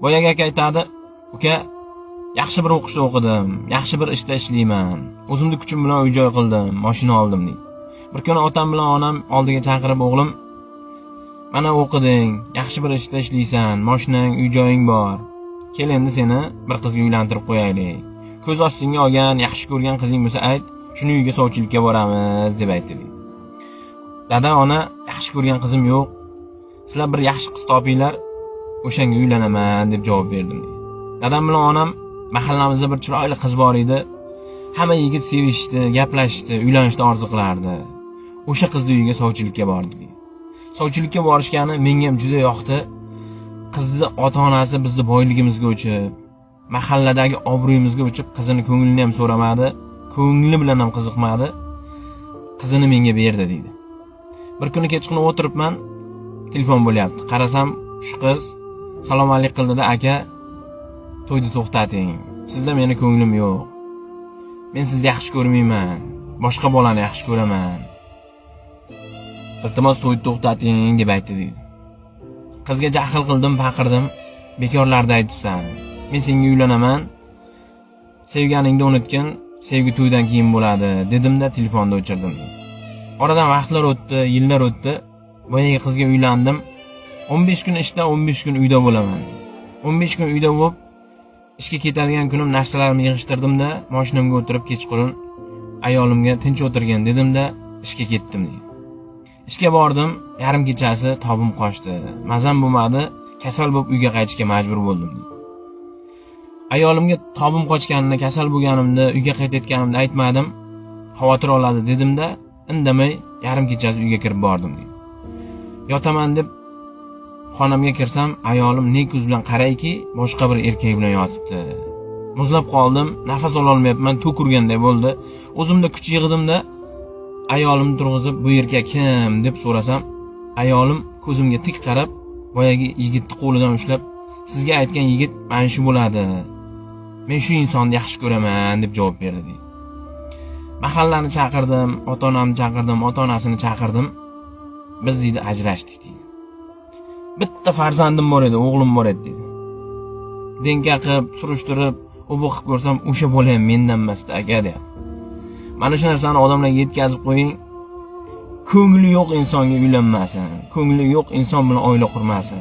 Boyagi aka aytadi: "Uka, yaxshi bir o'qishda o'qidim, yaxshi bir ishda ishlayman, o'zimni kuchim bilan uy joy qildim, mashina oldim", deydi. Bir kuni otam bilan onam oldiga chaqirib: "O'g'lim, mana o'qiding, yaxshi bir ishda ishlaysan, mashinang, uy joying bor. Kel, endi seni bir qizga uylantirib qo'yaylik. Ko'z ostingga olgan, yaxshi ko'rgan qizing bo'lsa ayt, shuni uyiga sovchilikka boramiz", deb aytdi deydi. "Dada, ona, yaxshi ko'rgan qizim yo'q. Sizlar bir yaxshi qiz topinglar, o'shanga uylanaman", deb javob berdim deydi. Dadam bilan onam: "Mahallamizda bir chiroyli qiz bor edi. Hamma yigit sevishdi, gaplashishdi, uylanishni orzu qilardi. O'sha qizni uyiga sovchilikka bordik", deydi. Sovchilikka borishgani menga ham juda yoqdi. Qizni ota-onasi bizni boyligimizga o'chib, mahalladagi obro'yimizga o'chib, qizini ko'nglini ham so'ramadi, ko'ngli bilan ham qiziqmadi. Qizini menga berdi deydi. Bir kuni kechqurun o'tiribman, telefon bo'lyapti. Qarasam, shu qiz salom alik qildida: "Aka, to'yni to'xtating. Sizda meni ko'nglim yo'q. Men sizni yaxshi ko'rmayman. Boshqa bolani yaxshi ko'raman. Iltimos, to'yni to'xtating", deb aytdi deydi. Qizga jahl qildim, baqirdim. "Bekorlarda aytibsan. Men senga uylanaman. Sevganingni unutgin, sevgi to'ydan keyin bo'ladi", dedimda, telefonni o'chirdim. Oradan vaqtlar o'tdi, yillar o'tdi. Boyagi qizga uylandim. 15 kun ishda, 15 kun uyda bo'laman. 15 kun uyda bo'lib, ishga ketadigan kunim narsalarimni yig'ishtirdimda, mashinamga o'tirib, kechqurun ayolimga "Tinch o'tirgin", dedimda, ishga ketdim deydi. Ishga bordim, yarim kechasi tobim qochdi. Mazam bo'lmadi, kasal bo'lib uyga qaytishga majbur bo'ldim deydi. Ayolimga tobim qochganini, kasal bo'lganimni, uyga qaytayotganimni aytmadim. Xavotir oladi dedimda, indamay yarim kechasi uyga kirib bordim deydi. Yotaman deb xonamga kirsam, ayolim ne ko'z bilan qarayki, boshqa bir erkak bilan yotibdi. Muzlab qoldim, nafas ololmayapman, tok urganday bo'ldi. O'zimda kuch yig'dimda, ayolimni turg'izib, "Bu erkak kim?" deb so'rasam, ayolim ko'zimga tik qarab, boyagi yigitni qo'lidan ushlab, "Sizga aytgan yigit mana shu bo'ladi. Men shu insonni yaxshi ko'raman", deb javob berdi deydi. Mahallani chaqirdim, ota-onamni chaqirdim, ota-onasini chaqirdim. Biz, deydi, ajrashdik deydi. Bitta farzandim bor edi, o'g'lim bor edi deydi. ДНК qilib, surishtirib, u bu qilib ko'rsam, o'sha bola ham mendan emasdi, aka, deyapti. Mana shu narsani odamlarga yetkazib qo'ying. Ko'ngli yo'q insonga uylanmasin. Ko'ngli yo'q inson bilan oila qurmasin.